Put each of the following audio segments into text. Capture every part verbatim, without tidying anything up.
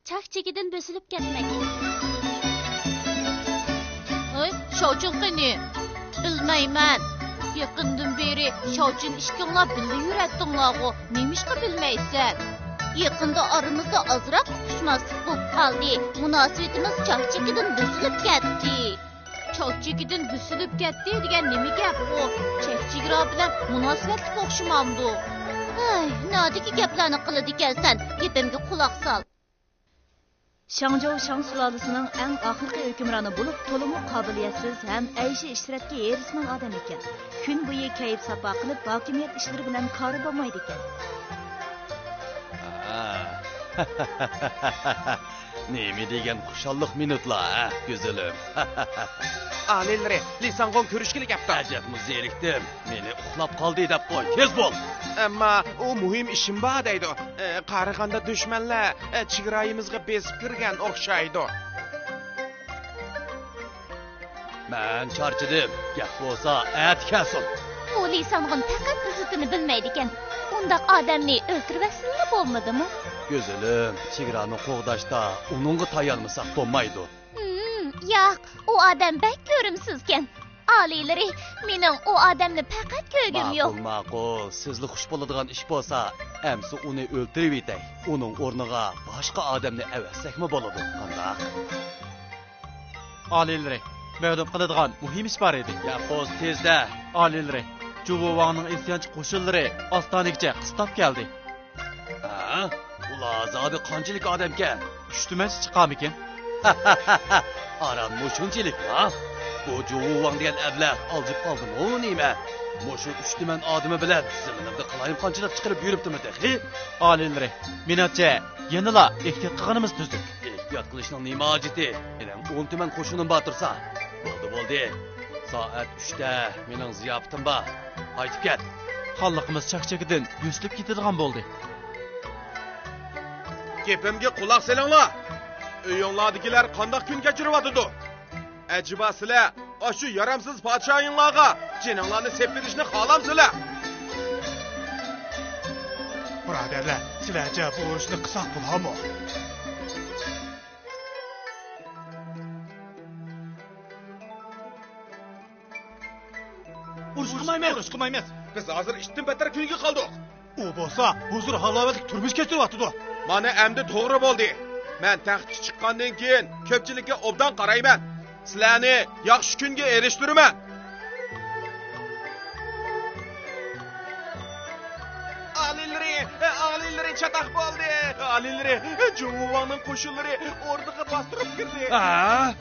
چاكچىكىدىن بۆسۈلۈپ كەتمەك. ھەي، شاۋچىن قېنى؟ بىلمەيمەن. يېقىندىن بېرى شاۋچىن ئىككىڭلار بىللە يۈرەتتىڭلارغۇ، نېمىشقا بىلمەيسەن؟ يېقىندا ئارىمىزدا ئازراق ئۇقۇشماسلىق بولۇپ قالدى. مۇناسىۋىتىمىز چاكچىكىدىن بۆسۈلۈپ كەتتى. چاكچىكىدىن بۆسۈلۈپ كەتتى دېگەن نېمە گەپ بۇ؟ چەك چېگرا بىلەن مۇناسىۋەتلىك ئوخشىمامدۇ؟ ھەي، نادىكى گەپلەرنى قىلىدىكەنسەن، گېپىمگە قۇلاق سال. شاڭجاۋ شاڭ سۇلالىسىنىڭ ئەڭ ئاخىرقى ھۆكۈمرانى بولۇپ، تولىمۇ قابىلىيەتسىز ھەم ئەيشى ئىشرەتكە ھېرىسمەن ئادەم ئىكەن. كۈن بويى كەيپ ساپا قىلىپ، ھاكىمىيەت ئىشلىرى بىلەن كارى بولمايدىكەن. نېمە دېگەن خۇشاللىق مىنۇتلار، ھە، گۈزىلىم؟ ئالىيلىرى، لى ساڭغۇن كۆرۈشكىلى كەپتۇ. ئەجەبمۇ زېرىكتىم. مېنى ئۇخلاپ قالدى دەپ قوي، تېز بول. ئەمما ئۇ مۇھىم ئىشىم بار دەيدۇ. ئە، قارىغاندا دۈشمەنلەر، ئە، چېگرايىمىزغا بېسىپ كىرگەن ئوخشايدۇ. مەن چارچىدىم. گەپ بولسا ئەتە كەلسۇن. ئۇ لى ساڭغۇن پەقەت ئىززىتىنى بىلمەيدىكەن. ئۇنداق ئادەمنى ئۆلتۈرۈۋەتسىنىلا بولمىدىمۇ؟ گۈزىلىم، چېگرانى قوغداشتا ئۇنىڭغا تايانمىساق بولمايدۇ. ھىم، ياق، ئۇ ئادەم بەك كۆرۈمسىزكەن. ئالىيلىرى، مېنىڭ ئۇ ئادەمنى پەقەت كۆرگۈم يوق. ماقۇل، ماقۇل. سىزلا خۇش بولىدىغان ئىش بولسا، ئەمسە ئۇنى ئۆلتۈرۈۋېتەي. ئۇنىڭ ئورنىغا باشقا ئادەمنى ئەۋەتسەكمۇ بولىدۇ. قانداق؟ ئالىيلىرى، مەلۇم قىلىدىغان مۇھىم ئىش بار ئىدى. ياقۇز، تېزدە! ئالىيلىرى، جۇۋۇ ۋاڭنىڭ ئىسيانچى قوشۇنلىرى ئاستانىگىچە قىستاپ كەلدى. ھە؟ ئۇلار زادى قانچىلىك ئادەمكەن؟ ئۈچ تۈمەنچە چىقارمىكىن؟ ئاران مۇشۇنچىلىكلا؟ بۇ جۇۋۇ ۋاڭ دېگەن ئەبلەخ ئالجىپ قالدىمۇ نېمە؟ مۇشۇ ئۈچ تۈمەن ئادىمى بىلەن زېمىنىمدا قالايمىقانچىلىق چىقىرىپ يۈرۈپتىمۇ تېخى؟ ئالىيلىرى، مېنىڭچە، يەنىلا ئېھتىيات قىلغىنىمىز تۈزۈك. ئېھتىيات قىلىشنىڭ نېمە ھاجىتى؟ مېنىڭ ئون تۈمەن قوشۇنۇم بار تۇرسا. بولدى، بولدى. سائەت ئۈچتە مېنىڭ زىياپىتىم بار. قايتىپ كەت. خانلىقىمىز چاكچىكىدىن يۈسلۈپ كېتىدىغان بولدى. گېپىمگە قۇلاق سېلىڭلار. ئۆيۈڭلاردىكىلەر قانداق كۈن كەچۈرۈۋاتىدۇ؟ ئەجەبا سىلەر ئاشۇ يارامسىز پادىشاھىڭلارغا جېنىڭلارنى سېپىۋېتىشنى خالامسىلەر؟ بۇرادەرلەر، سىلەرچە بۇ ئىشنى قىلساق بولامۇ؟ ئۇرۇش قىلمايمىز! ئۇرۇش قىلمايمىز! بىز ھازىر ئىتتىن بەتتەر كۈنگە قالدۇق. ئۇ بولسا ھۇزۇر-ھالاۋەتلىك تۇرمۇش كەچۈرۈۋاتىدۇ. مانا ئەمدى توغرا بولدى. مەن تەختكە چىققاندىن كېيىن كۆپچىلىككە ئوبدان قارايمەن. سىلەرنى ياخشى كۈنگە ئېرىشتۈرىمەن. ئالىيلىرى، ئالىيلىرى، چاتاق بولدى. ئالىيلىرى، جۇۋۇۋاڭنىڭ قوشۇنلىرى ئوردىغا باستۇرۇپ كىردى. ھە؟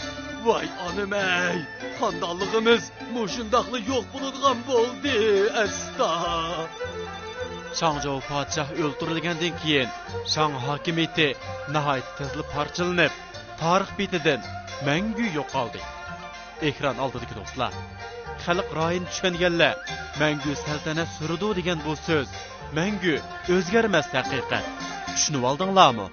ۋاي ئانىمەي، خانىدانلىقىمىز مۇشۇنداقلا يوق بولىدىغان بولدى ئەستا. شاڭجاۋ پادىشاھ ئۆلتۈرۈلگەندىن كېيىن، شاڭ ھاكىمىيىتى ناھايىتى تېزلا پارچىلىنىپ، تارىخ بېتىدىن مەڭگۈ يوقالدى. ئېكران ئالدىدىكى دوستلار، خەلق رايىنى چۈشەنگەنلەر مەڭگۈ سەلتەنەت سۈرىدۇ دېگەن بۇ سۆز مەڭگۈ ئۆزگەرمەس ھەقىقەت. چۈشىنىۋالدىڭلارمۇ؟